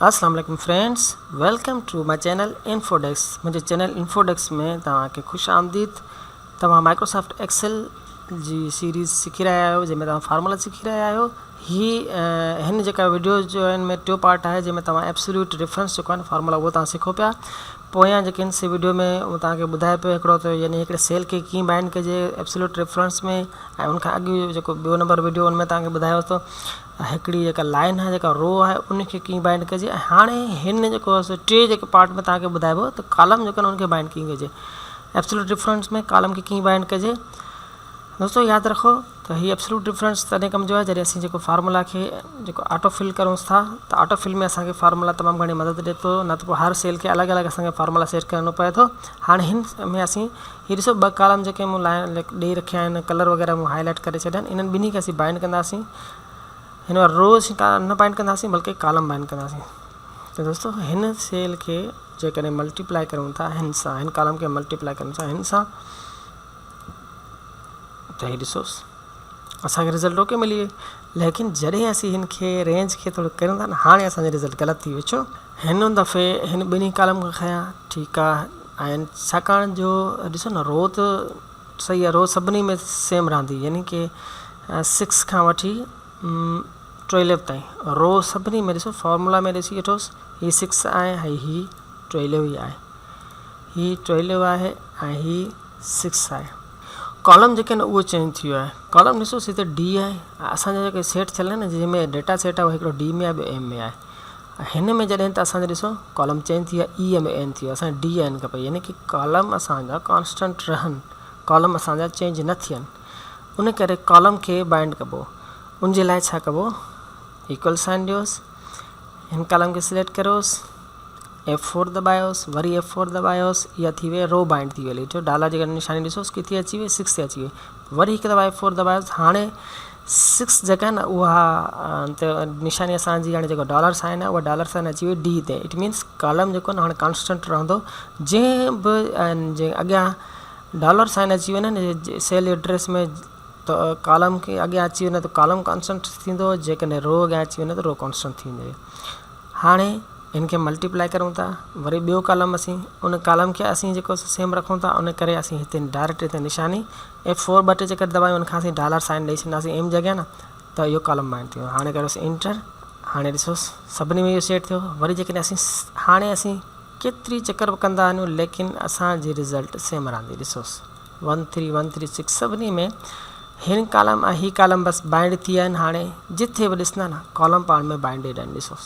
السلام عليڪم friends welcome to my channel Infodex منهنجي چينل انفوڊيڪس ۾ توهان کي خوش آمديد توهان مائڪروسافٽ ايڪسل جي سيريز سکي رهيا آهيو جنهن ۾ توهان فارمولا سکي رهيا آهيو هي هن جيڪا وڊيو جو آهن ۾ ٽيو پارٽ آهي جنهن ۾ توهان ايبسوليوٽ ريفرنس جيڪو آهي فارمولا اهو توهان سکو پيا پويان جيڪي هن سي وڊيو ۾ توهان کي ٻڌايو پيو هڪڙو ته يعني هڪڙي سيل کي ڪيئن بائنڊ ڪجي ايبسوليوٽ ريفرنس ۾ ۽ ان کان اڳ جيڪو ٻيو نمبر وڊيو ان ۾ توهان کي ٻڌايو ته هڪڙي جيڪا لائن آهي جيڪا رو آهي ان کي ڪيئن بائنڊ ڪجي ۽ هاڻي هن جيڪو آهي سو ٽي جيڪي پارٽ ۾ توهان کي ٻڌائبو ته ڪالم جيڪو آهي ان کي بائنڊ ڪيئن ڪجي ايبسولوٽ ڊفرنس ۾ ڪالم کي ڪيئن بائنڊ ڪجي دوستو ياد رکو ته هي ايبسولوٽ ڊفرنس تڏهن ڪم جو آهي جڏهن اسين جيڪو فارمولا کي جيڪو آٽو فل ڪرون ٿا ته آٽو فل ۾ اسان کي فارمولا تمام گهڻي مدد ڏي ٿو نه ته پوء هر سيل کي الڳ الڳ اسان کي فارمولا سيٽ ڪرڻو پئي ٿو هاڻي هن ۾ اسين هي ڏسو ٻه ڪالم جيڪي مون لائن ڏئي رکيا آهن ڪلر وغيره مون هائي لائٽ ڪري ڇڏيا آهن انهن ٻنهي کي اسين بائنڊ ڪنداسين هن وار رو اسين نه بائنڊ ڪنداسين بلڪه ڪالم بائنڊ ڪنداسين ته دوستو هن سيل کي جيڪڏهن ملٽيپلائي ڪرون ٿا هن سان هن ڪالم کي ملٽيپلائي ڪرون ٿا هن سان ته هي ڏسوس اسانکي رزلٽ اوڪي ملي وئي ليڪن جڏهن اسين هن کي رينج کي ٿورو ڪريون ٿا نه هاڻي اسانجو رزلٽ غلط ٿي ويو ڇو هن دفعي هن ٻنهي ڪالم کي کنيا ٺيڪ آ ۽ ڇاڪاڻ جو ڏسو نه رو ته صحيح آ رو سڀني ۾ سيم رهندي يعني ڪي سڪس کان وٺي ٽوئلو تائين رو سڀني ۾ ڏسو فارمولا ۾ ڏسي وٺوس هي سڪس آهي ۽ هي ٽوئلو ئي آهي هي ٽوئلو آهي ۽ هي سڪس آهي ڪالم جيڪي آهن اهو چينج ٿي ويو آهي ڪالم ڏسو هتي ڊي آهي اسان جا جيڪي سيٽ ٿيل آهن جنهن ۾ ڊيٽا سيٽ آهي هڪڙو ڊي ۾ آهي ٻيو ايم ۾ آهي هن ۾ جڏهن ته اسان جو ڏسو ڪالم چينج ٿي ويو اي ۾ اين ٿي ويو اسان کي ڊي اين کپي يعني ڪي ڪالم اسان جا ڪانسٽنٽ رهن ڪالم اسان جا چينج نه ٿين ان ڪري ڪالم کي بائنڊ ڪبو ان جي لاء ڇا ڪبو ايڪول سائن ڏيوس هن ڪالم کي سليڪٽ ڪروس ايف فور دٻايوس وري ايف فور دٻايوس اها ٿي وئي رو بائنڊ ٿي وئي ڇو ڊالر جي نشاني ڏسوس ڪٿي اچي وئي سڪس تي اچي وئي وري هڪ دفعا ايف فور دٻايوس هاڻي سڪس جيڪا آهي نه اها ته نشاني اسان جي هاڻي جيڪو ڊالر سائن آهي اها ڊالر سائن اچي وئي ڊي تي it means column جيڪو آهي نه هاڻي ڪانسٽنٽ رهندو جنهن به اڳيان ڊالر سائن اچي وڃي نه سيل ايڊريس ۾ ته ڪالم کي اڳيان اچي وڃي ته ڪالم ڪانسٽنٽ ٿيندو جيڪڏهن رو اڳيان اچي وڃي ته رو ڪانسٽنٽ ٿيندو هاڻي هن کي ملٽيپلائي ڪرون ٿا وري ٻيو ڪالم اسين ان ڪالم کي اسين جيڪو سيم رکون ٿا ان ڪري اسين هتي ڊائريڪٽ هتي نشاني ايف فور ٻه ٽي چڪر دٻايون ان کان اسين ڊالر سائن ڏئي ڇڏنداسين ايم جي اڳيان نه ته اهو ڪالم بائنڊ ٿي ويو هاڻي ڪريوس انٽر هاڻي ڏسوس سڀني ۾ اهو سيٽ ٿيو وري جيڪڏهن اسين هاڻي اسين ڪيتري چڪر به ڪندا آهيون ليڪن اسان جي رزلٽ سيم رهندي ڏسوس 1 3 1 3 6 سڀني ۾ هن ڪالم ۽ هي ڪالم بس بائنڊ ٿي ويا آهن هاڻي جٿي به ڏسندا نه ڪالم پاڻ ۾ بائنڊيڊ آهن ڏسوس.